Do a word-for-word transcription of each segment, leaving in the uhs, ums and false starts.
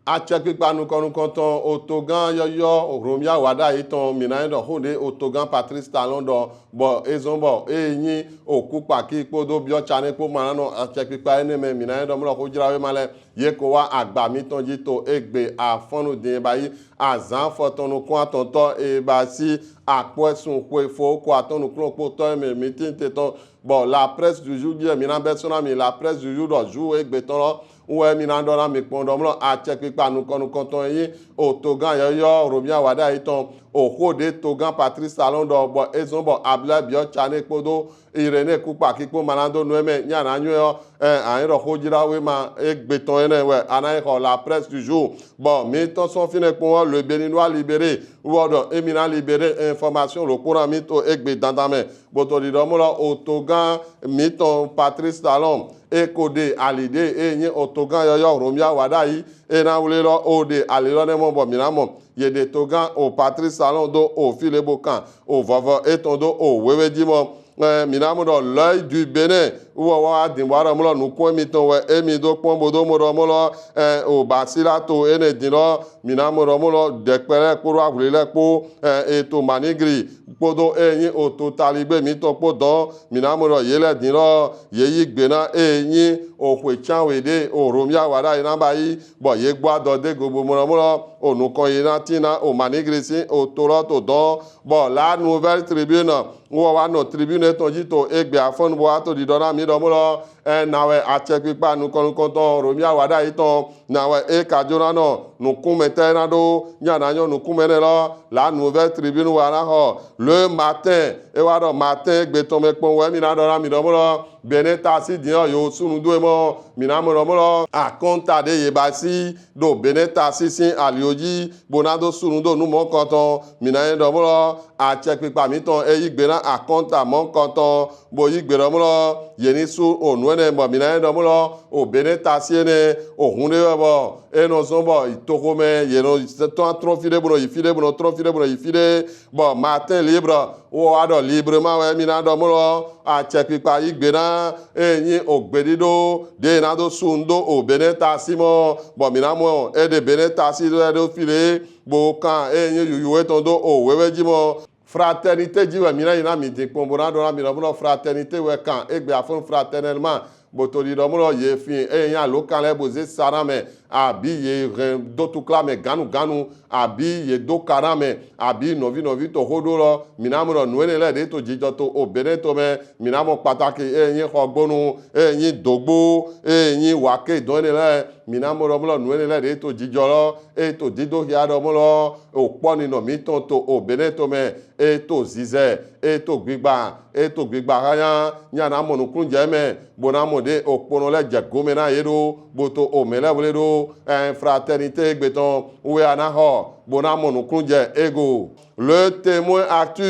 Acɛkpikpa nukɔnnukɔntɔn otogan yɔyɔ Romia Wada yi tɔn, mi na yi ɖɔ xo ɖe otogan Patrice Talon ɖɔ bɔ ezɔn bɔ e nyi okukpaki kpodo biɔ tsa ne kpo ma na nɔ acɛkpikpa enɛ mɛ, mi na yi ɖɔ mlɔ xojrawema lɛ ye ko wa agba mitɔn ji to egbe afɔnnu din ba yi azan fɔtɔn nukun atɔntɔ e ba si akpɔɛ sun xwe fo ko atɔn nukunlɔkpotɔ e mɛ mi tin te tɔn. Bon, la presse du jour, bien, mi na bɛ sɔn na mi la presse du jour ɖɔ jour egbe tɔn lɔ wɛ mi na ɖɔ na mi kpɔn ɖɔ mlɔ acɛkpikpa nukɔnnukɔntɔn yi otogan yɔyɔ Romia Wada yi tɔn oxo ɖe togan Patrice Talon ɖɔ bɔ ezɔn bɔ abla biɔ tsa ne kpodo Irene Kukpaki kpo ma na do nu emɛ nya na nyɔ ɛ, anyi ɖɔ xojrawema egbe tɔn enɛ wɛ a na yi xɔ la presse du jour. Bon, mi tɔn sɔn finɛ kpɔn wɔ Le Béninois Libéré wɔ ɖɔ emi na libéré information lo kpo na mi to egbe dandan mɛ. Bo to ɖiɖɔ mɔ lɔ otogan mitɔn Patrice Talon e ko ɖe ali ɖe e nyi otogan yɔyɔ Romia Wada yi e na wle lɔ o ɖe ali lɔ nɛ mɔ bɔ mi na mɔ ye ɖe togan o Patrice Talon do o fi le bo kan o vɔvɔ etɔn do o wewe ji mɔ. Ɛ, mi na mɔ ɖɔ L'Oeil du Bénin wɔ wa din bɔ a ɖɔ mɔ lɔ nukun emitɔn wɛ emi do kpɔn bo do mɔ ɖɔ mɔ lɔ ɛ o basi la to enɛ din lɔ mi na mɔ ɖɔ mɔ lɔ ɖɛkpɛ lɛ kpo ɖo ahwli lɛ kpo ɛ e to Manigri kpodo e nyi o to taligbe mitɔn kpo dɔn mi na mɔ ɖɔ ye lɛ din lɔ ye yi gbe na e nyi o xwe can we ɖe o Romia Wada yi na ba yi bɔ ye gbɔ adɔ de go bo mɔ ɖɔ mɔ lɔ o nukɔn ye na tin na o Manigri sin o to lɔ to dɔn. Bon, La Nouvelle Tribune wɔ wa nɔ tribune etɔn ji to egbe afɔnnu bo wa to ɖiɖɔ na mi ɖɔ mɔ lɔ ɛ na wɛ acɛkpikpa nukɔnnukɔntɔn Romia Wada yi tɔn na wɛ e ka jo na nɔ nukunmɛ tɛ na ɖo nya na nyɔ nukunmɛ nɛ lɔ La Nouvelle Tribune wa na xɔ Le Matin e wa ɖɔ Matin egbe tɔn mɛ kpɔn wɛ mi na ɖɔ na mi ɖɔ mɔ lɔ Benin Taxi din ɔ yo sunu do e mɔ mi na mɔ ɖɔ mɔ lɔ akɔnta ɖe ye ba si ɖo Benin Taxi sin alio ji bo na do sunu do nu mɔnkɔtɔn mi na yi ɖɔ mɔ lɔ acɛkpikpa mitɔn e yi gbe na akɔnta mɔnkɔtɔn bo yi gbe ɖɔ mɔ lɔ ye ni su o nu enɛ bɔ mi na yi ɖɔ mɔ lɔ o Benin Taxi enɛ o hun ɖe wɛ bɔ e nɔ zɔn bɔ toxomɛ ye nɔ tɔn trɔn fi ɖe bo nɔ yi fi ɖe bo nɔ trɔn fi ɖe bo nɔ yi fi ɖe bɔ Matin Libre wɔ wa ɖɔ librement wɛ mi na ɖɔ mɔ lɔ acɛkpikpa yi gbe na e nyi o gbeɖiɖo ɖe na do sun do o Benin Taxi mɔ bɔ mi na mɔ e ɖe Benin Taxi do e ɖo fi ɖe bo kan e nyi yuyu etɔn do o wewe ji mɔ. Fraternité ji wɛ mi na yi na mi din kpɔn bo na ɖɔ na mi ɖɔ mɔ lɔ Fraternité wɛ kan egbe afɔnnu fraternellement bo to ɖiɖɔ mɔ lɔ ye fi e nyi alokan lɛ bo ze sa na mɛ abi ye hɛn do tukla mɛ ganu ganu abi ye do ka na mɛ abi nɔvi nɔvi to xo ɖo lɔ mi na mɔ ɖɔ nu enɛ lɛ ɖe to jijɔ to o Benin to mɛ mi na mɔ kpataki e nyi xɔgbonu e nyi dogbo e nyi wake dɔn enɛ lɛ mi na mɔ ɖɔ mɔ lɔ nu enɛ lɛ ɖe to jijɔ lɔ e to dido xia ɖɔ mɔ lɔ o kpɔ ninɔ mitɔn to o Benin to mɛ e to zizɛ e to gbigba e to gbigba hanya nya na mɔ nukunnu jɛ mɛ bo na mɔ ɖe o kponɔ lɛ jɛ gome na ye ɖo bo to o mɛ lɛ wle ɖo ɛ Fraternité egbe tɔn wɛ a na xɔ bo na mɔ nukunnu jɛ ego. Le Témoin Actu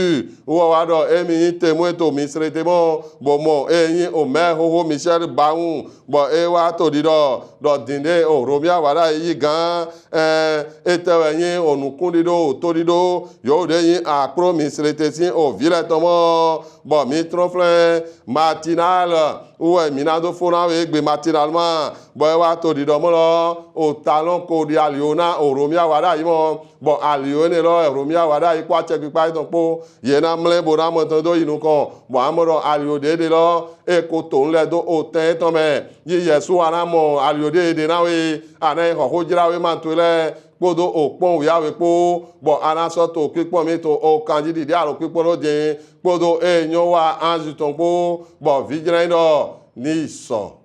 wɔ wa ɖɔ emi nyi Témoin to mi sre te mɔ bo mɔ e nyi o mɛ xoxo Michel Bawu bɔ e wa to ɖiɖɔ ɖɔ din ɖe o Romia Wada yi gan ɛ etɛ wɛ nyi o nukunɖiɖo o toɖiɖo yo ɖe nyi akplo mi sre te sin o vi lɛ tɔn mɔ bɔ mi trɔn flɛn Matinal wɛ mi na do fo na we egbe Matinal ma bɔ e wa to ɖiɖɔ mɔ lɔ o Talon ko ɖi alio na o Romia Wada yi mɔ bɔ alio enɛ lɔ Romia Wada yi kpo acɛkpikpa etɔn kpo ye na mlɛ bo na mɔ tɔn do yi nukɔn bɔ a mɔ ɖɔ alio ɖe ɖe lɔ e ko to nu lɛ do o tɛn etɔn mɛ yi Yesu wa na mɔ alio ɖe ɖe na we a na yi xɔ xojrawema towe lɛ kpodo o kpɔn wiawe kpo bɔ a na sɔ to kpikpɔn mi to o kanji ɖiɖi alo kpikpɔn ɖo din kpodo e nyɔ wa anzu tɔn kpo bɔ vijlɛn ɖɔ ni sɔ.